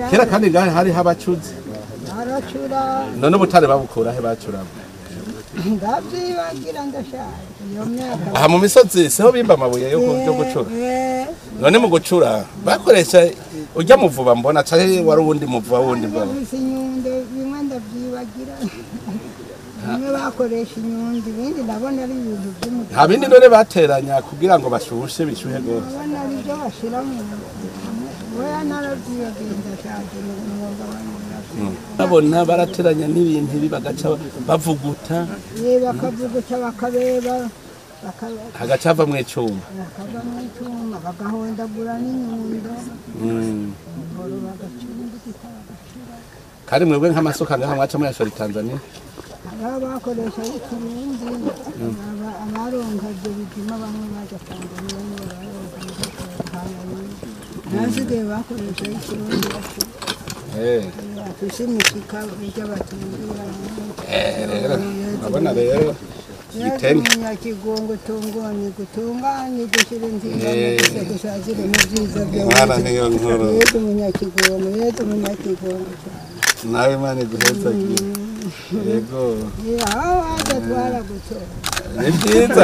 Kera kandi ngahe hari habacuzi. Baracura. None ubutare babukura he bacuramo? Ndavyibagira, ndashaje iyo myaka. Aha mu misozi siho bimba amabuye yo gucura? None mu gucura bakoresha urya muvuba mbona, canke wari uwundi muvuba wundi mbona? Bafise inyundo. Bimwe ndavyibagira, bimwe bakoresha inyundo, ibindi ndabona ari ibintu vy'umuco. Nta bindi none bateranya kugira ngo bashushe, bishuhe gose? Ndabona ari byo bashira mu oya, naravyibagiye, ndashaje, umwuga wanjye. Babona barateranya n'ibintu ibi bagaca bavuguta. Bakavuguta, bakabeba. Hagaca havamwo icuma. Bakavamwo icuma, bagahondagura n'inyundo. Boro bagacura imbugita, bagacura. Kandi mwebwe nk'amasuka ngaha mwaca muyashora i Tanzania? Aba bakoresha ikirundi, abaronka ibyo bipima, bamwe baja Tanzania, nibo baronka Tanganyika, nasigaye bakoresha ikirundi. Bafise imishika irya batungira. Rero urabona rero igitenge. Umunyakigongo tunganye gutunganye gushyira inzira gushakire mu byiza. Imana niyo nkuru. Yezu umunyakigongo, Yezu umunyakigongo cyane. Nawe Imana iguhezagire, yego. Aho waza twaragutora. Ni byiza.